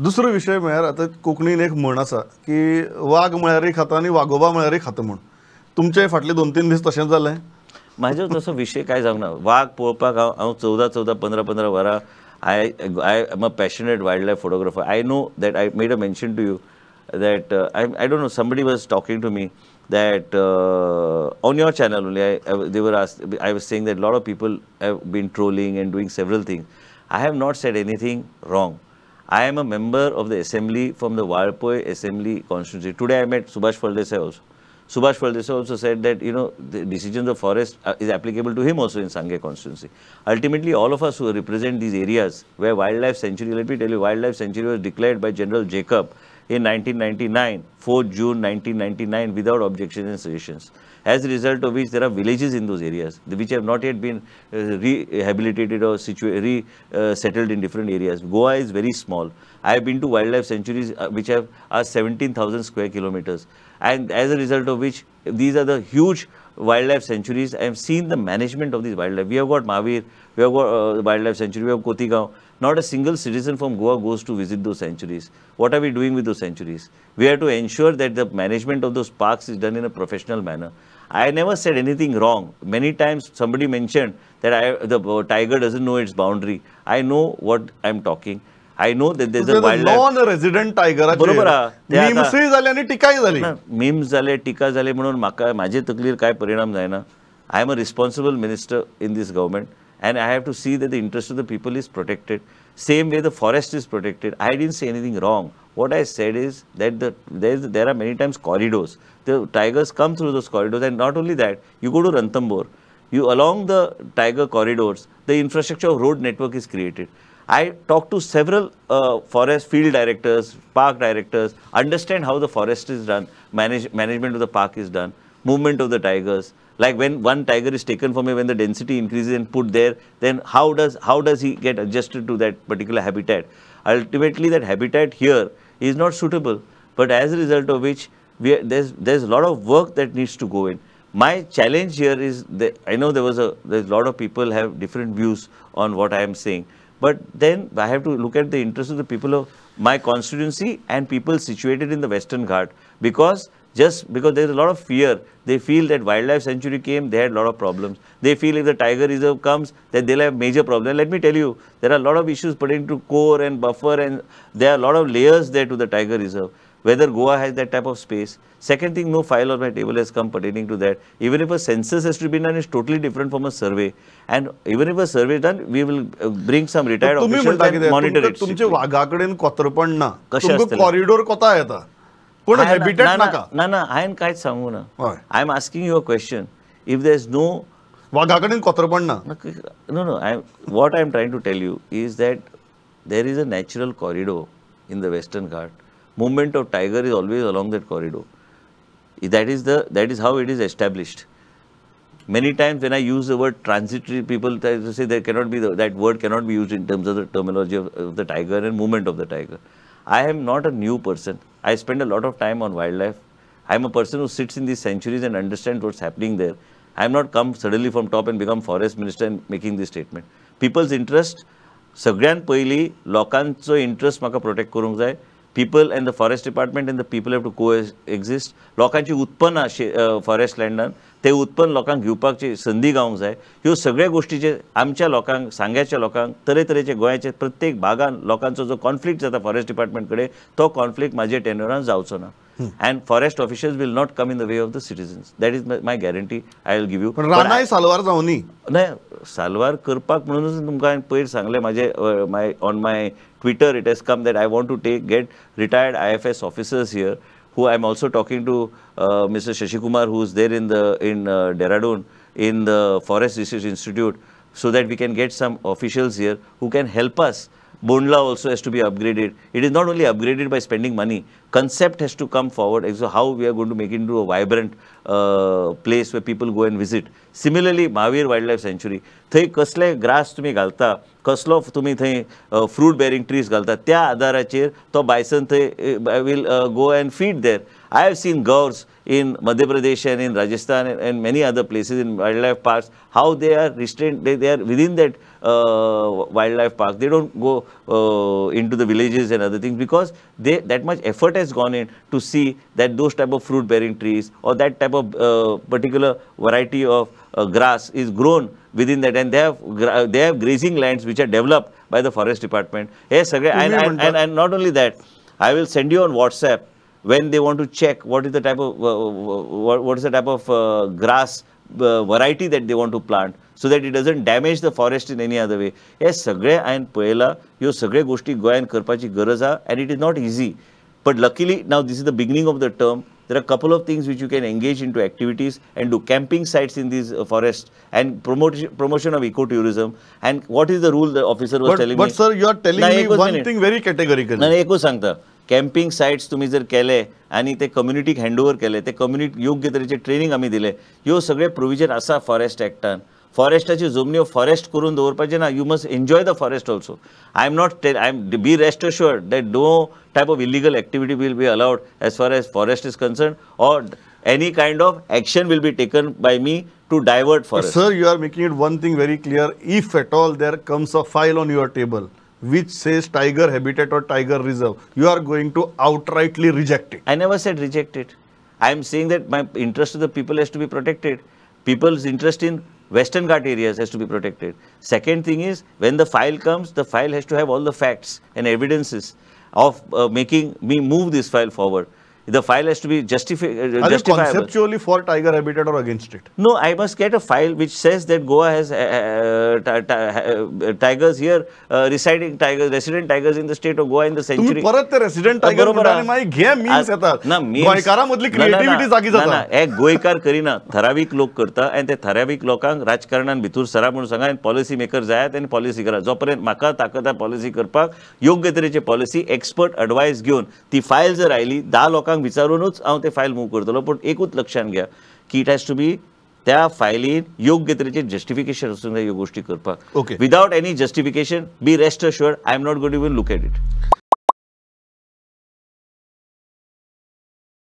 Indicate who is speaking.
Speaker 1: दुसरो विशय म्हळ्यार आतां कोंकणीन एक म्हण आसा की वाग म्हळ्यारय खाता आनी वागोबा म्हळ्यारय खाता म्हूण. तुमचे फाटले 2-3 दीस तशेंच जालें?
Speaker 2: म्हाजो तसो विशय कांय जावंक ना. वाग पळोवपाक हांव 14-14, 15-15 वरां. I am a passionate wildlife photographer. I know that I made a mention to you that I don't know, somebody was talking to me that on your channel only, they were asked, I was saying that a lot of people have been trolling and doing several things. I have not said anything wrong. I am a member of the assembly from the Valpoi Assembly constituency. Today I met Subhash Phaldesai also. Subhash Phaldesai also said that, you know, the decisions of forest is applicable to him also in Sanguem constituency. Ultimately, all of us who represent these areas where wildlife sanctuary, let me tell you, wildlife sanctuary was declared by General Jacob in 1999, 4th June 1999, without objections and suggestions. As a result of which, there are villages in those areas which have not yet been rehabilitated or settled in different areas. Goa is very small. I have been to wildlife sanctuaries which are 17,000 square kilometers. And as a result of which, these are the huge wildlife sanctuaries. I have seen the management of these wildlife. We have got Mahavir, we have got wildlife sanctuary, we have Kotigaon. Not a single citizen from Goa goes to visit those sanctuaries. What are we doing with those sanctuaries? We have to ensure that the management of those parks is done in a professional manner. I never said anything wrong. Many times somebody mentioned that the tiger doesn't know its boundary. I know what I'm talking. I know that there's a wildlife.
Speaker 1: Non-resident tiger.
Speaker 2: बरोबर आहा.
Speaker 1: मीम्सय जाले आनी टिकाय जाली.
Speaker 2: Memes जाले, टिका जाले म्हणून म्हाका म्हाजे तकलीर काय परिणाम जायना. I am a responsible minister in this government and I have to see that the interest of the people is protected. Same way the forest is protected. I didn't say anything wrong. What I said is that there are many times corridors. The tigers come through those corridors, and not only that, you go to Ranthambore, you along the tiger corridors, the infrastructure of road network is created. I talked to several forest field directors, park directors, understand how the forest is done, management of the park is done, movement of the tigers. Like when one tiger is taken from here, when the density increases and put there, then how does he get adjusted to that particular habitat? Ultimately, that habitat here is not suitable. But as a result of which, there's a lot of work that needs to go in. My challenge here is that I know there's a lot of people have different views on what I am saying. But then I have to look at the interest of the people of my constituency and people situated in the Western Ghat, because just because there is a lot of fear, they feel that wildlife sanctuary came, they had a lot of problems. They feel if the tiger reserve comes, that they'll have major problems. Let me tell you, there are a lot of issues pertaining to core and buffer, and there are a lot of layers there to the tiger reserve. Whether Goa has that type of space. Second thing, no file on my table has come pertaining to that. Even if a census has to be done, it's totally different from a survey. And even if a survey is done, we will bring some retired officials and monitor it.
Speaker 1: तुमचे वाघाकडेन कोत्रपण ना, तुमकां corridor कोता येता, पण habitat नाका.
Speaker 2: ना ना, हांवें कांयच सांगू ना. I am asking you a question. If there is no
Speaker 1: वाघाकडेन कोत्रपण ना.
Speaker 2: No no, what I am trying to tell you is that there is a natural corridor in the Western Ghat. Movement of tiger is always along that corridor. That is how it is established. Many times when I use the word transitory, people try to say there cannot be that word cannot be used in terms of the terminology of the tiger and movement of the tiger. I am not a new person. I spend a lot of time on wildlife. I am a person who sits in these sanctuaries and understands what's happening there. I am not come suddenly from top and become forest minister and making this statement. People's interest, सगळ्यात पयली लोकांचो interest म्हाका protect करूंक जाय. People and the forest department and the people have to coexist. लोकांची उत्पन्न forest लँडान ते उत्पन्न लोकांक घेवपाची संदी गावंक जाय. ह्यो सगळ्या गोष्टीचे आमच्या लोकांक, सांग्याच्या लोकांक, तरेतरेचे गोंयाचे प्रत्येक भागान लोकांचो जो कॉन्फ्लिक्ट जाता फॉरेस्ट डिपार्टमेंट कडेन, तो कॉन्फ्लिक्ट म्हाजे टेन्युरान जावचो ना. And forest officials will not come in the way of the citizens. That is my guarantee I will give you.
Speaker 1: पण रानाय साल्वार जावनी.
Speaker 2: नाही, साल्वार करपाक म्हणूनच तुमकां हांवें पयर सांगलें. म्हाजे my on my Twitter it has come that I want to get retired IFS officers here, who I am also talking to Mr. Shashi Kumar, who is there in Dehradun in the Forest Research Institute, so that we can get some officials here who can help us. Bondla also has to be upgraded. It is not only upgraded by spending money. Concept has to come forward as to how we are going to make it into a vibrant place where people go and visit. Similarly, Mahavir Wildlife Sanctuary, थंय कसले grass तुमी घालता, कसलो तुमी थंय fruit bearing trees घालता, त्या आदाराचेर तो बायसन थंय will go and feed there. I have seen gaurs in Madhya Pradesh and in Rajasthan and many other places in wildlife parks, how they are restrained, they are within that wildlife park. They don't go into the villages and other things because they that much effort has gone in to see that those type of fruit bearing trees or that type of particular variety of grass is grown within that, and they have grazing lands which are developed by the forest department. Hey, and not only that, I will send you on WhatsApp when they want to check what is the type of what is the type of grass variety that they want to plant, so that it doesn't damage the forest in any other way. हे सगळे हांवें पळयलां, ह्यो सगळे गोष्टी गोंयान करपाची गरज आहा, and it is not easy. But luckily now this is the beginning of the term. There are a couple of things which you can engage into activities and do camping sites in these forests and promotion of ecotourism. And what is the rule the officer was telling me?
Speaker 1: But sir, you are telling me one thing very categorically.
Speaker 2: ना, एकूच सांगता, camping sites तुम्ही जर केले आनी ते कम्युनिटीक hand over केले, ते कम्युनिटी योग्य तरेचे ट्रेनिंग आमी दिले, ह्यो सगळे प्रोविजन आसा फॉरेस्ट एक्टान. फॉरेस्टाच्यो जमन्यो फॉरेस्ट करून दवरपाचें ना, you must enjoy the forest also. I am not, I am be rest assured that no type of illegal activity will be allowed as far as forest is concerned, or any kind of action will be taken by me to divert forest.
Speaker 1: Sir, you are making it one thing very clear. If at all there comes a file on your table which says tiger habitat or tiger reserve, you are going to outrightly reject it.
Speaker 2: I never said reject it. I am saying that my interest of the people has to be protected. People's interest in Western Ghat areas has to be protected. Second thing is, when the file comes, the file has to have all the facts and evidences of making me move this file forward. The file has to be justifiable.
Speaker 1: Are you conceptually for tiger habitat or against it?
Speaker 2: No, I must get a file which says that Goa has tigers here, residing tigers, resident tigers in the state of Goa in the century.
Speaker 1: परत ते resident tiger म्हणटाले, मागीर घे memes येतात. गोंयकारां मदली creativity जागी जाता.
Speaker 2: हे गोंयकार करिना, ठरावीक लोक करता, आनी ते ठरावीक लोकांक राजकारणान भितर सरा म्हणून सांगा आनी पॉलिसी मेकर जायात आनी पॉलिसी करा. जो पर्यंत म्हाका ताकद आहा पॉलिसी करपाक, योग्य तरेची पॉलिसी एक्सपर्ट एडवायस घेवन ती फायल जर आयली, 10 लोकांक विचारूनच हांव ते फायल मूव करतलो. पूण एकूच लक्षांत घ्या की it has to be त्या फायलीन योग्य तरेचे जस्टिफिकेशन आसूंक जाय ह्यो गोष्टी करपाक. Without any justification, be rest assured I am not going to even look at it.